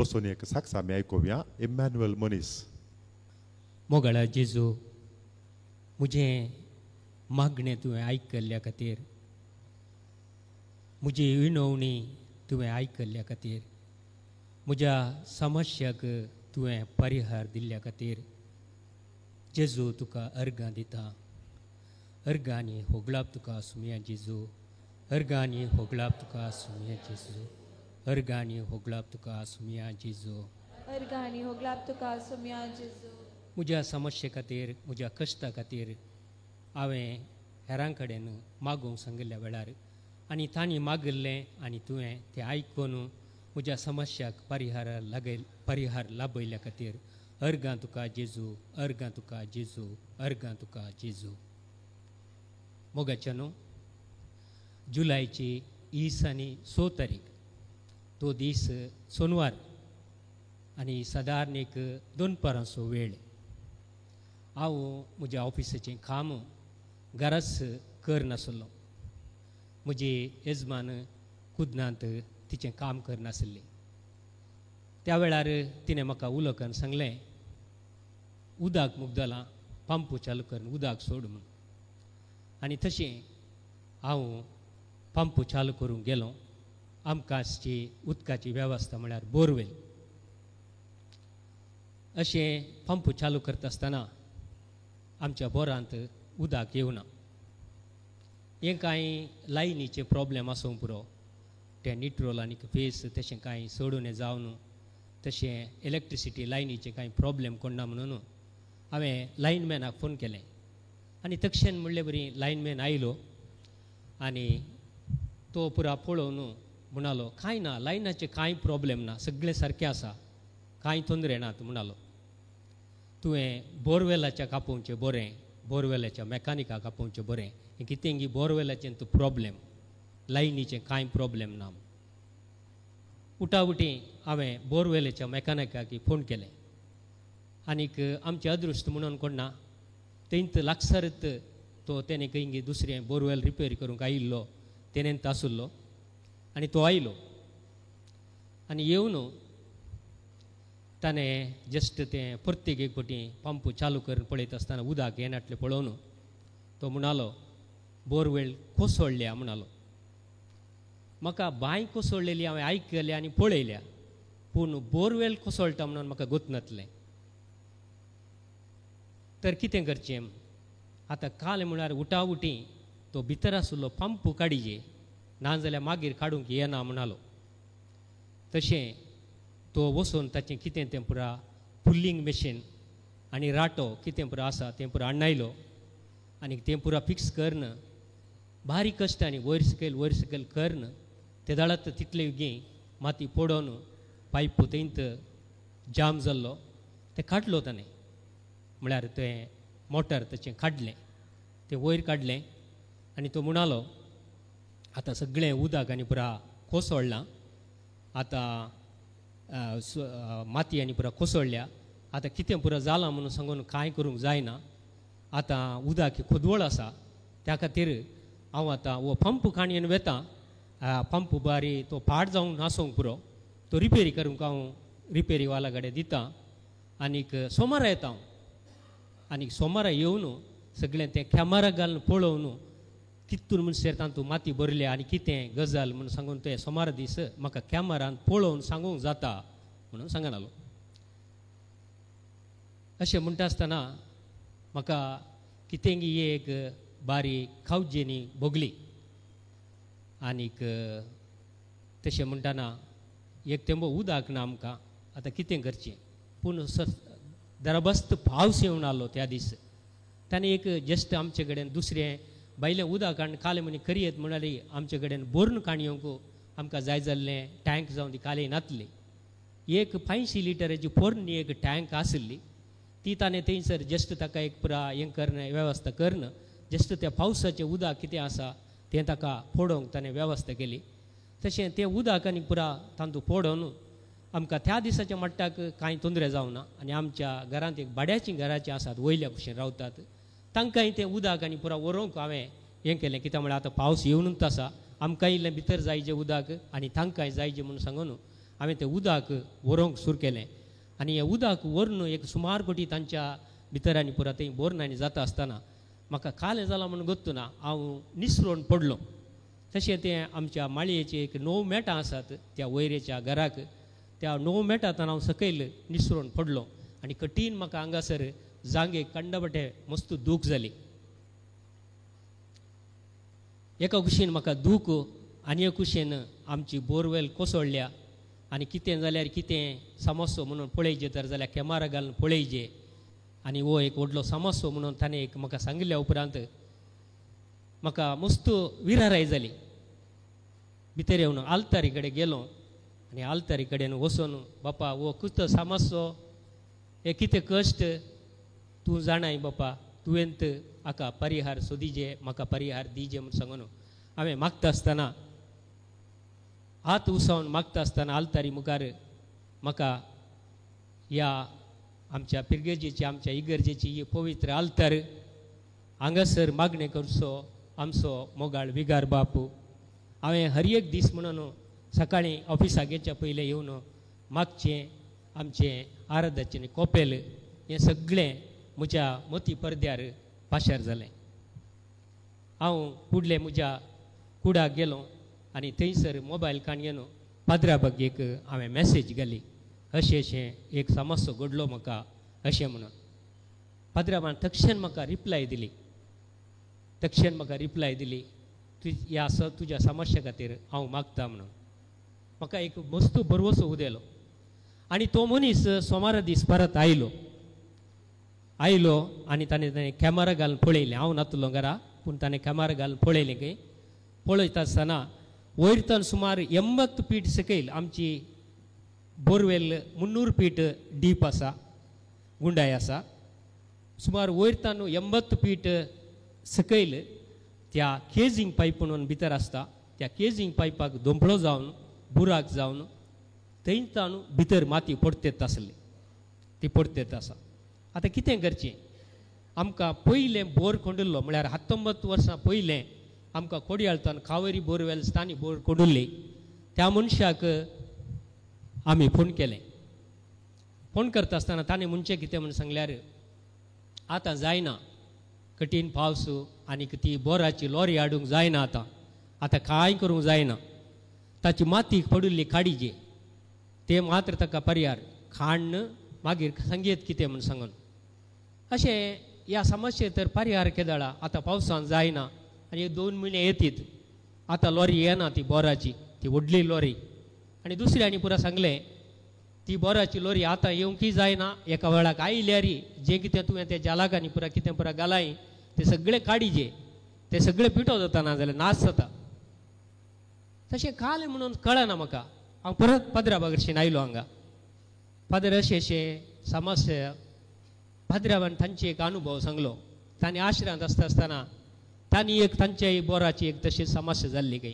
बसून एक साक्ष आमी आयकुया. इमॅन्युअल मनीस. मोगाळा जेजू, म्हजें मागणें तुवें आयकल्ल्या खातीर, म्हजी विनवणी तुवें आयकल्ल्या खातीर, म्हज्या समस्याक तुवें परिहार दिल्ल्या खातीर जेजू तुका अर्गां दिता. अर्गां आनी होगळाप तुका आसुया जेजू, अर्गां आनी होगळाप तुका आसुया जेजू, अर्गां आनी होगळाप तुका आसुया जेजू, अर्गां आनी होगळाप तुका आसुया जेजू. म्हज्या समस्ये खातीर, म्हज्या कश्टा खातीर हांवें हेरां कडेन मागूंक सांगिल्ल्या वेळार आनी तांणी मागिल्लें आनी तुवें तें आयकून म्हज्या समस्याक परिहार लागय परिहार लाभयल्ल्या खातीर अर्गां तुका जेजू, अर्गां तुका जेजू, अर्गां तुका जेजू. मोगाच्या न्हू, जुलायची 20 आनी 6 तारीख, तो दीस सोनवार आनी सादारण एक दनपारांचो वेळ. हांव म्हज्या ऑफिसाचें काम घराच करनासलो. म्हजी येजमान कुदनांत तिचें काम करनासली. त्या वेळार तिणें म्हाका उलो करून सांगलें, उदक मुगदलां, पंप चालू करून उदक सोड म्हूण. आनी तशें हांव पंप चालू करूंक गेलो. आमकां आसची उदकाची वेवस्था म्हळ्यार बोरवेल. अशें पंप चालू करता आसतना आमच्या बोरांत उदक येवना. हें कांय लायनीचे प्रॉब्लेम आसूंक पुरो, तें निट्रोल आनी फेस तशें कांय सोडून जावन तशें इलेक्ट्रिसिटी लायनीचे कांय प्रॉब्लेम कोणना म्हणून हांवें लायनमॅनाक फोन केलें. आनी तक्षण म्हणले बरी लायनमॅन आयलो आनी तो पुरा पळोवन म्हणालो, कांय ना, लायनाचें कांय प्रॉब्लेम ना, सगळें सारकें आसा, कांय तोंदरे नात म्हणालो. तुवें बोरवेलाच्या कापोवचें बरें, बोरवेलाच्या मॅकानिकाक आपोवचें बरें, हें कितें गी बोरवेलाचें तूं प्रॉब्लेम, लायनीचें कांय प्रॉब्लेम ना. उटाउटी हांवें बोरवेलाच्या मॅकानिकाक फोन केलें. आनीक आमचें अदृश्ट म्हणून कोण ना, थंयत लागसारत तो तेणें खंय दुसरें बोरवेल रिपेर करूंक आयिल्लो, तेणेन आशिल्लो आनी तो आयलो. आनी येवन ताणें जस्ट तें परतीक एक फावटी पंप चालू करून पळयता आसतना उदक येनाटलें पळोवन तो म्हणालो, बोरवेल कोसळ्ळ्या म्हणालो. म्हाका बांय कोसळ्ळेली हांवें आयकल्या आनी पळयल्या, पूण बोरवेल कोसळटा म्हणून म्हाका गोतनातलें. तर कितें करचें आतां? काल म्हळ्यार उटाउटी तो भितर आशिल्लो पंप काडिजे, नाजाल्यार मागीर काडूंक येना म्हणालो. तशें तो वचून ताचें कितें तें पुरा पुलींग मशीन आनी राटो कितें पुरा आसा तें पुरा हाडून आनी तें पुरा फिक्स करून बारीक कश्टांनी वयर सकयल करून ते दाळात तितले उगी माती पडोवन पायप थंयत जाम जाल्लो तें काडलो ताणें. म्हळ्यार तें मोटर ताचें काडलें, तें वयर काडलें आनी तो म्हणालो, आतां सगळें उदक आनी पुरा कोसळ्ळां, आतां माती आनी पुरा कोसळ्ळ्या, आतां कितें पुरा जालां म्हणून सांगून कांय करूंक जायना, आतां उदक खोदवळ आसा, त्या खातीर हांव आतां हो पंप काणयेन वेता, पंप बारी तो पाड जावंक नासूंक पुरो, तो रिपेरी करूंक हांव रिपेरी वाला कडेन दिता आनीक सोमारा येता हांव. आनीक सोमारा येवन सगळें तें कॅमेरा घालून पळोवन कितून म्हणसर तातूंत माती भरल्या आनी कितें गजाल म्हणून सांगून तें सोमारा दीस म्हाका कॅमेरान पळोवन सांगूंक जाता म्हणून सांगनालो. अशें म्हणटा आसतना म्हाका कितेंगी एक बारी खावजेनी भोगली. आनीक तशें म्हणटना एक तेंबो उदक ना आमकां, आतां कितें करचें? पूण दरबस्त पावस येवन आलो त्या दीस. ताणें एक जस्ट आमचे कडेन दुसरें भायलें उदक हाडून कालें म्हणी करयेत म्हणाली, आमचे कडेन बोरून काणयेंक आमकां जाय जाल्लें टँक जावन ती कालें नातली. एक 500 लिटराची पोरणी एक टँक आशिल्ली, ती ताणें थंयसर जस्ट ताका एक पुरा हें करून वेवस्था करून जस्ट त्या पावसाचें उदक कितें आसा तें ताका फोडोवंक ताणें वेवस्था केली. तशें तें उदक आनी पुरा तातूंत फोडोवन आमकां त्या दिसाच्या मट्टाक कांय तोंदरे जावना. आनी आमच्या घरांत एक भाड्याचीं घराचीं आसात, वयल्या भशेन रावतात, तांकांय तें उदक आनी पुरा व्हरोवंक हांवें हें केलें. कित्याक म्हळ्यार आतां पावस येवनूच आसा, आमकां इल्लें भितर जायजें उदक आनी तांकांय जायजें म्हणून सांगून हांवें तें उदक व्हरूंक सुरू केलें आनी हें उदक व्हरून एक सुमार कोटी तांच्या भितर आनी पुरा थंय बोरनांनी जाता आसतना म्हाका कालें जालां म्हणून गोत्तू ना, हांव निसरोन पडलो. तशें तें आमच्या माळयेचे एक 9 मेटां आसात त्या वयरेच्या घराक, त्या 9 मेटांतल्यान हांव सकयल निसरोन पडलो आनी कठीण म्हाका हांगासर जांगे कंडबटे मस्त दूख जाली. एका कुशीन म्हाका दूख आनी एक कुशीन आमची बोरवेल कोसळ्ळ्या आनी कितें जाल्यार कितें समस्यो म्हणून पळयचे तर जाल्यार कॅमेरा घालून पळयचे आनी हो एक व्हडलो समस्यो म्हणून ताणें एक म्हाका सांगिल्ल्या उपरांत म्हाका मस्त विराराय जाली. भितर येवन आल्तारी कडेन गेलो आनी आल्तारी कडेन वचून बापा हो कितें समस्यो, हे कितें कश्ट तूं जाणाय बापा, तुवेंत हाका परिहार सोदीजे, म्हाका परिहार दिजे म्हूण सांगून हांवें मागता आसतना हात उसोवन मागता आसतना आल्तारी मुखार म्हाका ह्या आमच्या पिरगर्जेची आमच्या इगर्जेची ही पवित्र आल्तार हांगासर मागणें करचो आमचो मोगाळ विगार बापू. हांवें हर एक दीस म्हणून सकाळीं ऑफिसाक येच्या पयलें येवन मागचें आमचें आराधाचें कोपेल हें सगळें म्हज्या मती पडद्यार पाशार जालें. हांव फुडलें म्हज्या कुडाक गेलो आनी थंयसर मोबायल काण घेवन पाद्रा एक हांवें मॅसेज घाली, अशें अशें एक समस्यो घडलो म्हाका अशें म्हणून. पाद्राबान तक्षण म्हाका रिप्लाय दिली, तक्षण म्हाका रिप्लाय दिली, ह्या तुज्या समस्या खातीर हांव मागता म्हणून. म्हाका एक मस्त भरवसो उदेलो आनी तो मनीस सोमारा दीस परत आयलो आयलो आनी ताणें ताणें कॅमेरा घालून पळयलें. हांव नातलो घरा, पूण ताणें कॅमेरा घालून पळयलें खंय. पळयता आसतना वयरतान सुमार 80 फीट सकयल आमची बोरवेल 300 फीट डीप आसा, गुंडाय आसा. सुमार वयरतान 80 फीट सकयल त्या केजींग पायप म्हणून भितर आसता, त्या केजींग पायपाक दोंपळो जावन बुराक जावन थंयच्यान भितर माती पडतेत आसली, ती पडतेत आसा. आतां कितें करचें, आमकां पयलें बोर कोंडिल्लो म्हळ्यार 19 वर्सां पयलें आमकां कोडयाळतान कावेरी बोरवेल स्थानी बोर कोडुल्ली. त्या मनशाक आमी फोन केलें. फोन करता आसतना ताणें म्हणचें कितें म्हूण सांगल्यार आतां जायना, कठीण पावस आनीक ती बोराची लॉरी हाडूंक जायना, आतां आतां कांय करूंक जायना, ताची माती पडिल्ली काडीजे ते मात्र ताका पर्यार खाण मागीर सांगयेत कितें म्हूण सांगून. अशें ह्या समस्ये तर पर्यार केदळा आतां पावसान जायना आनी 2 म्हयने येतीत, आतां लॉरी येना ती बोराची, ती व्हडली लॉरी. आनी दुसऱ्यांनी पुरा सांगलें ती बोराची लॉरी आतां येवंकय जायना, एका वेळाक आयल्यार जें कितें तुवें त्या जालाकांनी पुरा कितें पुरा घालाय ते सगळें काडीजे, ते सगळें पिठो जाता ना जाल्यार नाश जाता. तशें कालें म्हणून कळना म्हाका. हांव परत पाद्रा बागडशीन आयलो हांगा. पाद्र अशें अशें समस्या पाद्राबान तांचे एक अनुभव सांगलो. तांणी आश्रांत आसता आसतना तांणी एक तांच्या बोराची एक तशी समस्या जाल्ली खंय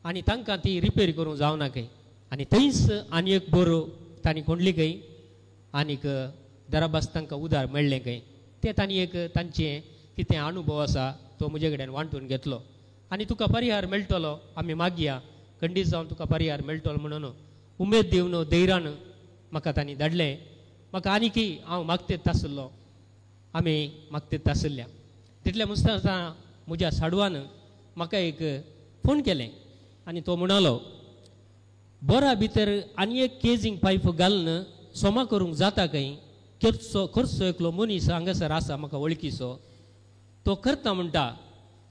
आनी तांकां ती रिपेर करूंक जावना खंय आनी थंयच आनी एक बोर तांणी कोंडली खंय आनीक दराबास तांकां उदार मेळ्ळें खंय. ते तांणी एक तांचें कितें अनुभव आसा तो म्हजे कडेन वांटून घेतलो आनी तुका परिहार मेळटलो, आमी मागया खंडीत जावन तुका परिहार मेळटलो म्हणून उमेद दिवन धैर्यान म्हाका तांणी धाडलें. म्हाका आनीकय हांव मागतेत आसलो, आमी मागतेत आसल्या तितल्या मुस्तां म्हज्या साडवान म्हाका एक फोन केलें आनी तो म्हणालो बोरा भितर आनी एक केजींग पायप घालून सोमा करूंक जाता खंय, करचो करचो एकलो मनीस हांगासर आसा म्हाका वळखीचो, तो करता म्हणटा,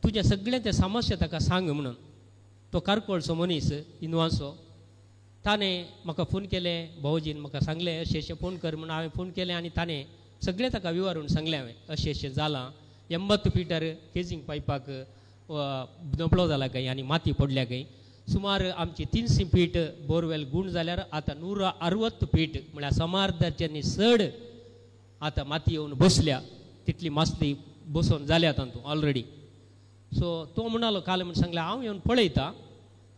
तुजें सगळें तें समस्या ताका सांग म्हणून. तो कारकोळचो मनीस इंदवांचो, ताणें म्हाका फोन केलें, भावजीन म्हाका सांगलें अशें अशें फोन कर म्हणून. हांवें फोन केलें आनी ताणें सगळें ताका विवरून सांगलें हांवें अशें अशें जालां, 80 फिटर केजींग पायपाक दोंपळो जाला खंय आनी माती पडल्या खंय. सुमार आमची 300 फीट बोरवेल गूण जाल्यार आतां 160 फीट म्हळ्यार समार्धाच्यानी चड आतां माती येवन बसल्या, तितली मासली बसोवन जाल्या तातूंत ऑलरेडी. सो तो म्हणालो काल म्हूण सांगलें हांव येवन पळयता,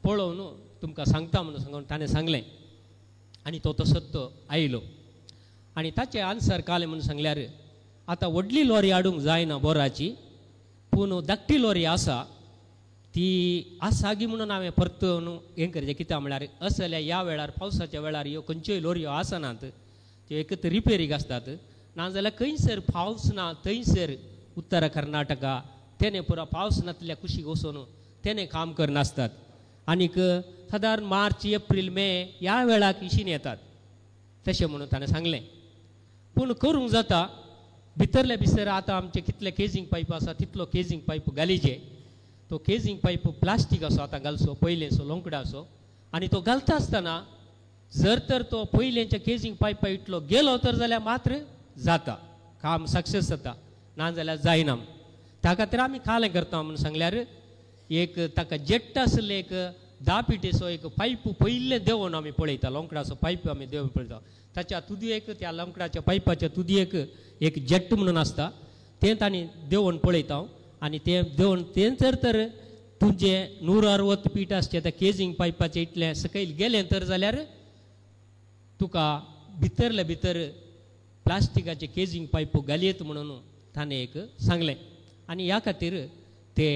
पळोवन तुमकां सांगता म्हणून सांगून ताणें सांगलें आनी तो तसोच तो आयलो आनी ताचें आन्सर काल म्हणून सांगल्यार आतां व्हडली लॉरी हाडूंक जायना बोराची, पूण धाकटी लॉरी आसा ती आसागी म्हणून हांवें परतून हें करचें कित्याक म्हळ्यार असल्या ह्या वेळार पावसाच्या वेळार ह्यो खंयच्योय लोरयो आसनात, त्यो एकच रिपेरीक आसतात, नाजाल्यार खंयसर पावस ना थंयसर उत्तर कर्नाटका तेणे पुरा पावस नातल्या कुशीक वचून तेणे काम करनासतात आनीक सादारण मार्च एप्रील मे ह्या वेळाक इशीन येतात तशें म्हणून ताणें सांगलें. पूण करूंक जाता भितरल्या भितर आतां आमचे कितले केजींग पायप आसा तितलो केजींग पायप घालीचे. तो केजींग पायप प्लास्टीक असो आतां घालचो पयलेंचो लोंकडाचो आनी तो घालता आसतना जर तर तो पयलेंच्या केजींग पायपा इतलो गेलो तर जाल्यार मात्र जाता काम सक्सेस जाता, ना जाल्यार जायना. त्या खातीर आमी कालें करता म्हणून सांगल्यार एक ताका जेट्ट आसलें एक 10 पिटेचो एक पायप पयलें देंवोवन आमी पळयता, लोंकडाचो पायप आमी देंवोवन पळयता. ताच्या तुदयेक त्या लोंकडाच्या पायपाच्या तुदयेक एक जेट्ट म्हणून आसता तें तांणी देंवोवन पळयता आनी तें देंवोवन तें जर तर तुमचें 160 पीठ आसचें त्या केजींग पायपाचें इतलें सकयल गेलें तर जाल्यार तुका भितरले भितर प्लास्टिकाचें केजींग पायप घालयत म्हणून ताणें एक सांगलें. आनी ह्या खातीर ते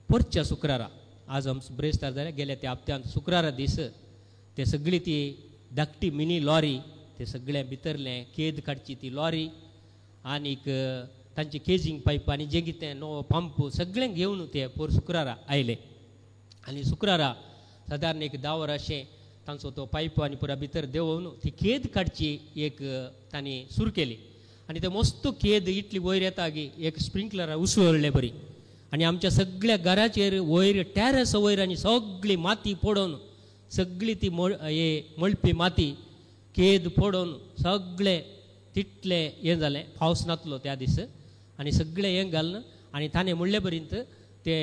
परच्या शुक्रारा आज आमचो ब्रेस्तार जाल्यार गेल्या त्या हप्त्यांत शुक्रारा दीस ते सगळी ती धाकटी मिनी लॉरी ते सगळें भितरलें केद काडची ती लॉरी आनीक तांची केजींग पायप आनी जें कितें नवो पंप सगळें घेवन ते पोर शुक्रारा आयले. आनी शुक्रारा सादारण एक 10 वरां अशें तांचो तो पायप आनी पुरा भितर देंवोवन ती केद काडची एक तांणी सुरू केली आनी ते मस्त केद इतली वयर येता की एक स्प्रिंकलरा उसळ्ळे बरी आनी आमच्या सगळ्या घराचेर वयर टॅरस वयर आनी सगळी माती पडोवन सगळी ती मळपी माती केद पडोवन सगळे तितलें हें जालें. पावस नातलो त्या दीस आनी सगळें हें घालून आनी ताणें म्हणले बरींत ते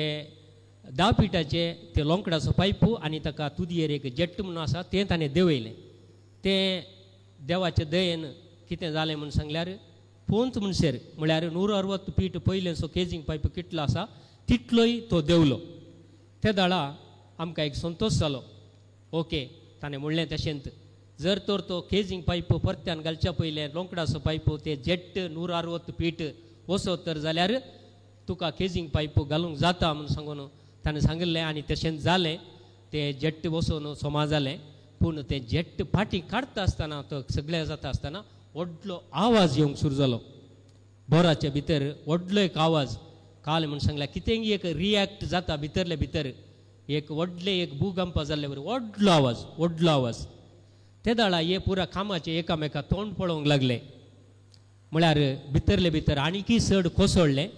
10 पिठाचे ते लोंकडाचो पायप आनी ताका तुदयेर एक जेट्ट म्हणून आसा तें ताणें देंवयलें. तें देवाचे दयेन कितें जालें म्हूण सांगल्यार पोंच म्हणसर म्हळ्यार 160 पीठ पयलेंचो केजींग पायप कितलो आसा तितलोय तो देंवलो. ते दाळा आमकां एक संतोश जालो, ओके ताणें म्हणलें तशेंच जर तर तो केजींग पायप परत्यान घालच्या पयलें लोंकडाचो पायप ते जेट्ट 160 पीठ वचत तर जाल्यार तुका केजींग पायप घालूंक जाता म्हूण सांगून ताणें सांगिल्लें आनी तशेंच जालें. ते जेट्ट वचून सोमा जालें पूण ते जेट्ट फाटीं काडटा आसतना तो सगळें जाता आसतना व्हडलो आवाज येवंक सुरू जालो बोराच्या भितर व्हडलो एक आवाज काल म्हूण सांगल्यार कितेंय एक रिएक्ट जाता भितरले भितर एक व्हडलें एक भूकंप जाल्ले बरें व्हडलो आवाज व्हडलो आवाज. ते दाळा हे पुरा कामाचे एकामेका तोंड पळोवंक लागले म्हळ्यार भितरले भितर आनीकय चड कोसळ्ळें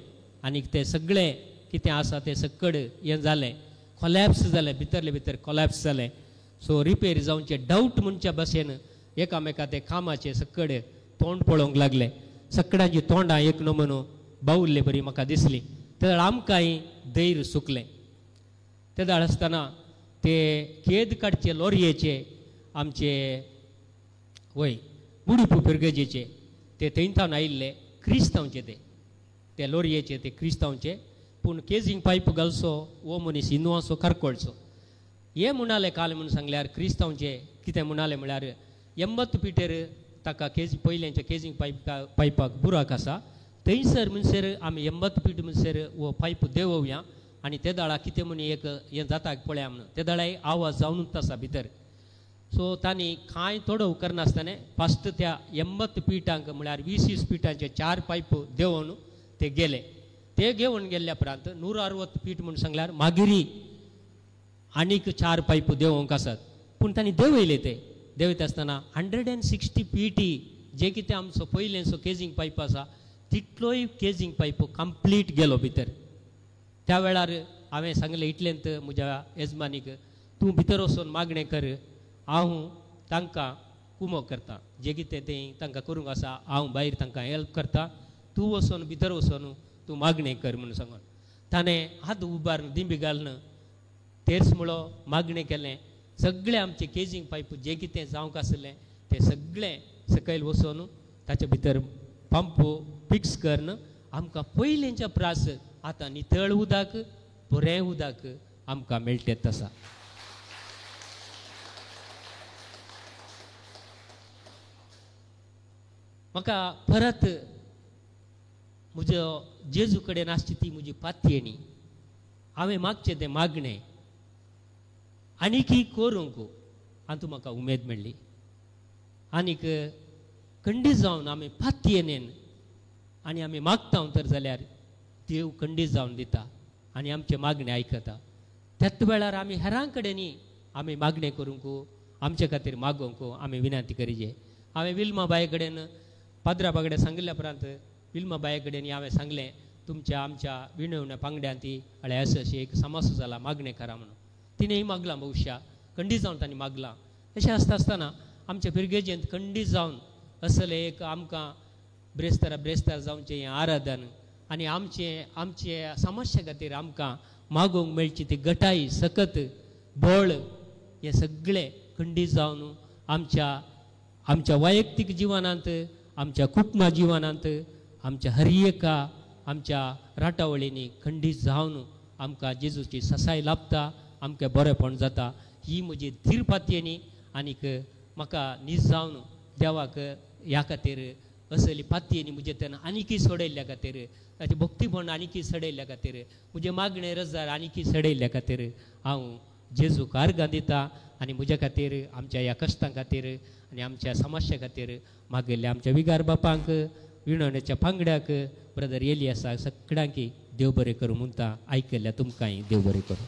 आनीक ते सगळें कितें आसा तें सकड हें जालें कोलॅप्स जालें भितरले भितर कोलॅप्स जालें. सो रिपेर जावचें डावट म्हणच्या भाशेन एकामेका ते कामाचे सकड तोंड पळोवंक लागले. सकडांची तोंडां एक नमुनो बावुल्ले बरी म्हाका दिसली. ते दाळ आमकांय धैर्य सुकलें. ते दाळ आसतना ते केद काडचे लोरयेचे आमचे वय मुडुपू पिरगजेचे ते थंयतावन आयिल्ले क्रिस्तांवचे ते लोरयेचे ते क्रिस्तांवचे पूण केजींग पायप घालचो हो मनीस हिंदुवांचो कारकोळचो. हे म्हणाले काल म्हणून सांगल्यार क्रिस्तांवचे कितें म्हणाले म्हळ्यार 80 पिटर ताका केजी पयल्यांच्या केजींग पायपाक बुराक आसा थंयसर म्हणसर आमी 80 पीठ म्हणसर हो पायप देंवोवया आनी ते दाळा कितें म्हूण एक हें जाता पळया म्हणून ते दाळाय आवाज जावनूच आसा भितर. सो तांणी कांय तोडोव करनासतना फस्ट त्या 80 पिठांक म्हळ्यार 20 पिठांचे 4 पायप देंवोवन ते गेले. ते घेवन गेल्ल्या उपरांत 160 पीठ म्हूण सांगल्यार मागीर आनीक 4 पायप देंवोवंक आसात पूण तांणी देंवयले. ते देंवयता आसतना 160 पीटी जे कितें आमचो पयलेंचो केजींग पायप आसा तितलोय केजींग पायप कंप्लीट गेलो भितर. त्या वेळार हांवें सांगलें इतलेंत म्हज्या येजमानीक तूं भितर वचून मागणें कर हांव तांकां कुमोक करता जें कितें तें तांकां करूंक आसा हांव भायर तांकां हेल्प करता तूं वचून भितर वचून तूं मागणें कर म्हणून सांगून ताणें हात उबारून दिंबी घालून तेर्स मुळो मागणें केलें. सगळें आमचें केजींग पायप जें कितें जावंक आसलें तें सगळें सकयल वचून ताचे भितर पंप फिक्स करून आमकां पयलींच्या प्रास आतां नितळ उदक बरें उदक आमकां मेळटेत आसा. म्हाका परत म्हज्या जेजू कडेन आसची ती म्हजी पातयेणी हांवें मागचें तें मागणें आनीकय करूंक हातूंत म्हाका उमेद मेळ्ळी. आनीक खंडीत जावन आमी पातयेन आनी आमी मागता तर जाल्यार देव खंडीत जावन दिता आनी आमचें मागणें आयकता. त्याच वेळार आमी हेरां कडेन आमी मागणें करूंक, आमचे खातीर मागोवंक आमी विनंती करिजे. हांवें विल्मा बाये कडेन पाद्रा बागडे सांगिल्ल्या उपरांत विल्मा बाये कडेन हांवें सांगलें तुमच्या आमच्या विणवण्या पांगड्यान ती हळ्या अशें अशें एक समस्या जाला मागणें करा म्हणून. तिणेंय मागलां, भोवशा खंडीत जावन तांणी मागलां. अशें आसता आसतना आमच्या फिरगेजेंत खंडीत जावन असलें एक आमकां ब्रेस्तारा ब्रेस्तार जावचें हें आराधन आनी आमचे आमचे समस्या खातीर आमकां मागोवंक मेळची ती गटाई सकत बळ हें सगळें खंडीत जावन आमच्या आमच्या वैयक्तीक जिवनांत, आमच्या कुटुंबा जिवनांत, आमच्या हर एका आमच्या राटावळींनी खंडीत जावन आमकां जेजूची ससाय लाभता, आमकां बरेपण जाता. ही म्हजी धीर पातयेनी आनीक म्हाका नीज जावन देवाक ह्या खातीर असली पातयेनी म्हजे तेन्ना आनीकय सोडयल्ल्या खातीर, ताचें भक्तीपण आनीकय सडयल्ल्या खातीर, म्हजें मागणें रजार आनीकय सडयल्ल्या खातीर हांव जेजूक आर्गां दिता आनी म्हज्या खातीर आमच्या ह्या कश्टां खातीर आनी आमच्या समस्या खातीर मागिल्ल्या आमच्या विगार बापांक, विणवण्याच्या पांगड्याक, ब्रदर एलियासाक सगळ्यांकी देव बरें करूं म्हणटा. आयकल्ल्या तुमकांय देव बरें करूं.